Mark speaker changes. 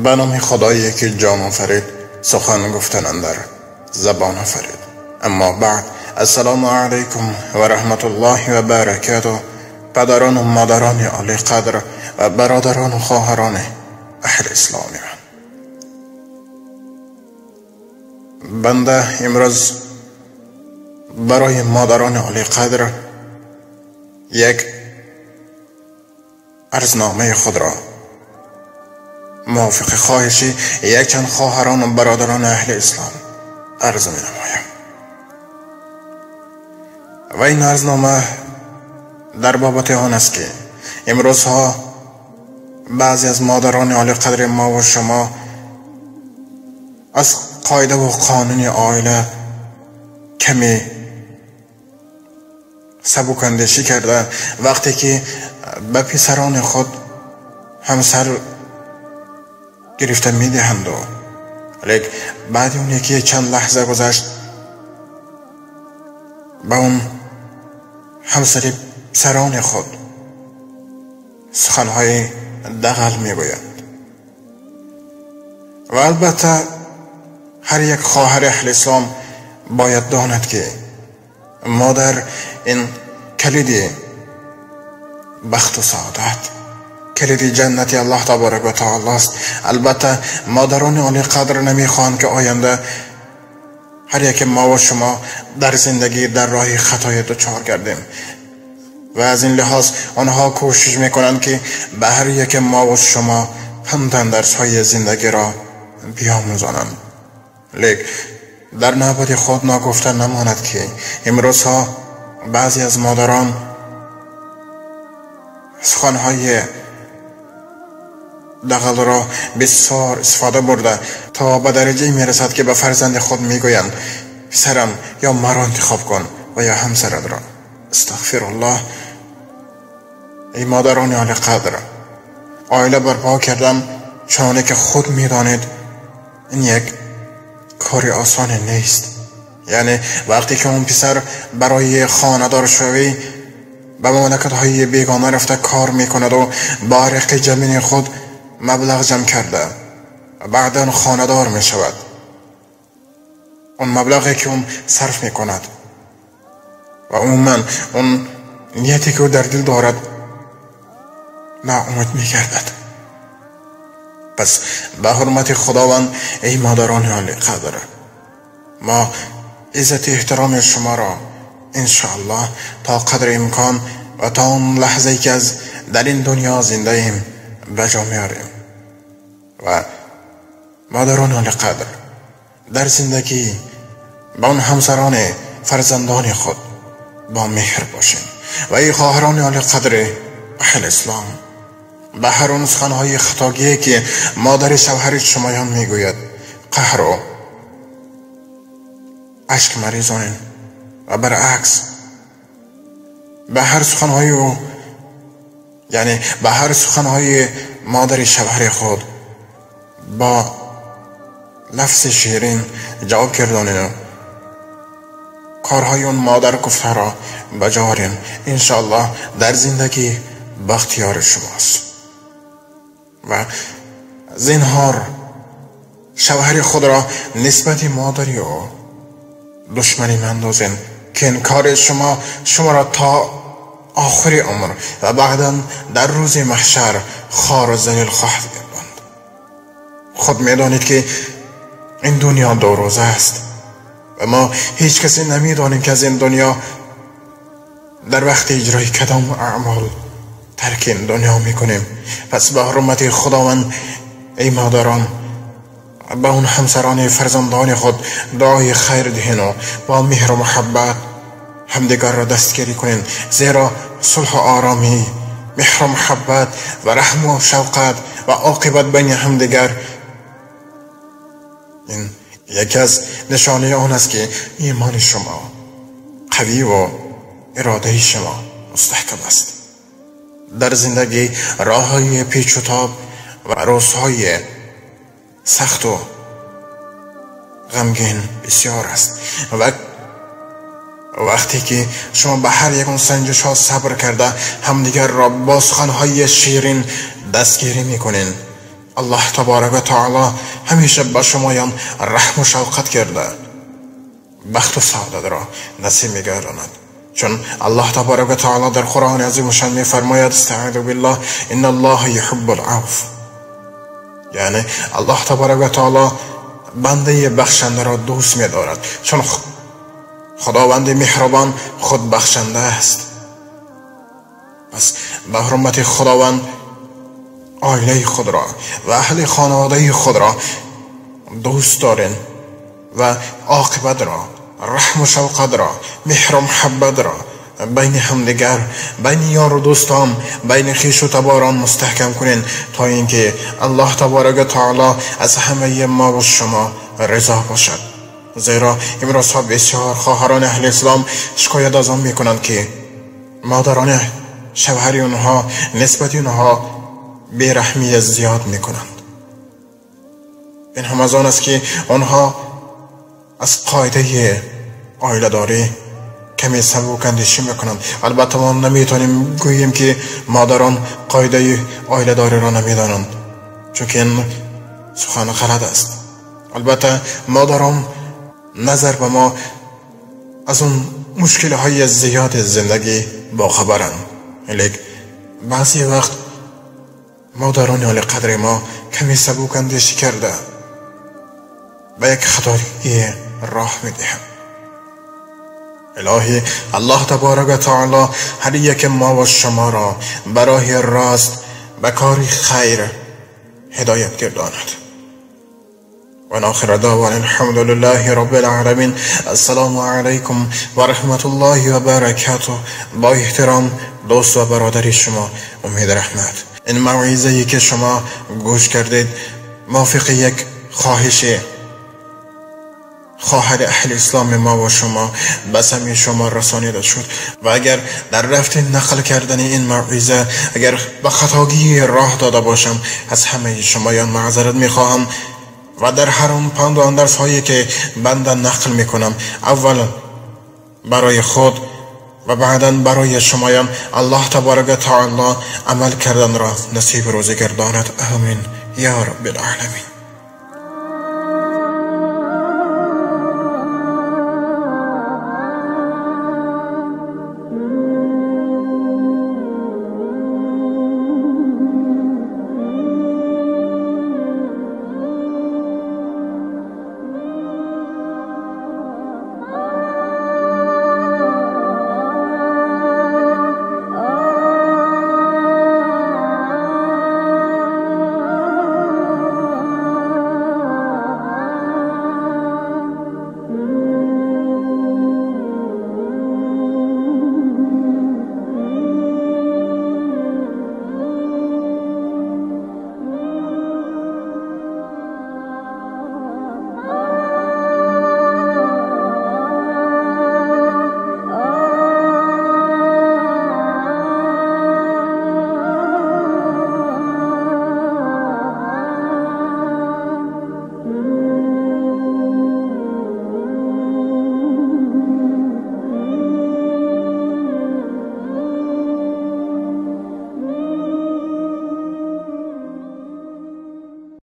Speaker 1: به نام خدایی که جان آفرید، سخن گفتن اندر زبان آفرید. اما بعد، السلام علیکم و رحمت الله و برکاته. پدران و مادران عالی قدر و برادران و خواهران اهل اسلام من، بنده امروز برای مادران عالی قدر یک عرضنامه خود را موافق خواهشی یک چند خواهران و برادران اهل اسلام عرض می نمایم و این عرضنامه در بابت آن است که امروزها بعضی از مادران عالی قدر ما و شما از قاعده و قانون عائله کمی سبک اندیشی کرده، وقتی که به پسران خود همسر گرفته میدهند و لیک بعد اون یکی چند لحظه گذشت به اون همسر پسران خود سخنهای دغل میگویند. و البته هر یک خواهر اهل اسلام باید داند که مادر این کلید بخت و سعادت، کلید جنت الله تبارک و تعالی است. البته مادران عالی قدر نمیخواهند که آینده هر یک ما و شما در زندگی در راه خطای دچار گردیم و از این لحاظ آنها کوشش میکنند که به هر یک ما و شما پند درس های زندگی را بیاموزانند. لیک در نوبت خود ناگفته نماند که امروزها بعضی از مادران سخنهای دغل را بسیار استفاده برده تا به درجه میرسد که به فرزند خود میگویند پسرم یا مرا انتخاب کن و یا همسرت را. استغفر الله. ای مادران عالی قدر، عائله برپا کردن چنانه که خود میدانید این یک کار آسان نیست. یعنی وقتی که اون پسر برای خانه‌دار شوی به مملکت های بیگانه رفته کار میکند و با عرق جبین خود مبلغ جمع کرده بعدا خانه‌دار می شود، اون مبلغی که اون صرف می کند و عموما اون نیتی که او در دل دارد ناامید می گردد. پس به حرمت خداوند ای مادران عالی قدر، ما عزت احترام شما را انشاءالله تا قدر امکان و تا اون لحظه که از در این دنیا زنده ایم به جا میاریم. و مادران عالی قدر در زندگی با اون همسران فرزندان خود با مهر باشیم و ای خواهران عالی قدر اهل اسلام، به هر اون سخنهای خطاگی که مادر شوهر شمایان میگوید قهر و اشک مریزانین و برعکس به هر سخنهای او، یعنی به هر سخنهای مادر شوهر خود با لفظ شیرین جواب کردانین و کارهای اون مادر گفته را بجارین. انشاءالله در زندگی بختیار شماست. و زینهار شوهر خود را نسبت مادری او دشمنی مندازین که این کار شما شما را تا آخر عمر و بعدا در روز محشر خوار و ذلیل خواهد گرداند. خود میدانید که این دنیا دو روزه است و ما هیچ کسی نمیدانیم که از این دنیا در وقت اجرای کدام اعمال ترک این دنیا میکنیم. پس به حرمت خداوند ای مادران، به اون همسران فرزندان خود دعای خیر دهین و با مهر و محبت همدیگر را دستگیری کنین، زیرا صلح و آرامی، مهر و محبت و رحم و شفقت و عاقبت بین همدیگر این یکی از نشانه آن است که ایمان شما قوی و اراده شما مستحکم است. در زندگی راههای پیچ و تاب و روزهای سخت و غمگین بسیار است وقتی که شما به هر یک سنجش ها صبر کرده همدیگر را با سخنهای شیرین دستگیری میکنین، الله تبارک و تعالی همیشه به شمایان رحم و شفقت کرده بخت و سعادت را نصیب میگرداند. چون الله تبارک و تعالی در قرآن عظیم الشان میفرماید: استعاذ بالله ان الله یحب العفو. یعنی الله تبارک و تعالی بنده بخشنده را دوست می‌دارد، چون خداوند مهربان خود بخشنده است. پس به حرمت خداوند عائله خود را و اهل خانواده خود را دوست دارین و عاقبت را، رحم و شفقت را، مهر و محبت را بین همدیگر، بین یار و دوستان، بین خویش و تباران مستحکم کنین تا اینکه الله تبارک و تعالی از همه ما و شما رضا باشد. زیرا امروزها بسیار خواهران اهل اسلام شکایت از آن میکنند که مادران شوهر آنها نسبت آنها بیرحمی زیاد میکنند. این هم از آن است که آنها از قاعده عائله داری کمی سبک اندیشی میکنند. البته ما نمیتونیم گوییم که مادران قاعده عائله داری را نمیدانند، چون که این سخن غلط است. البته مادران نظر به ما از اون مشکل های زیاد زندگی باخبرند، لیکن بعضی وقت مادران عالی قدر ما کمی سبک اندیشی کرده به یک خطایی راه میدهند. الهی الله تبارک و تعالی هر یک ما و شما را برای راست به کار خیر هدایت گرداند. و آخر دعوانا الحمد لله رب العالمین. السلام علیکم و رحمت الله و برکاته. با احترام دوست و برادر شما امید رحمت. این موعظه‌ای که شما گوش کردید موافق یک خواهش خواهر اهل اسلام ما و شما به سمع شما رسانیده شد و اگر در رفت نقل کردن این موعظه اگر به خطاگی راه داده باشم از همه شمایان معذرت میخواهم و در هر آن پند و اندرس هایی که بنده نقل میکنم اول برای خود و بعدا برای شمایان الله تبارک و تعالی عمل کردن را نصیب روزی گرداند. آمین یا رب العالمین.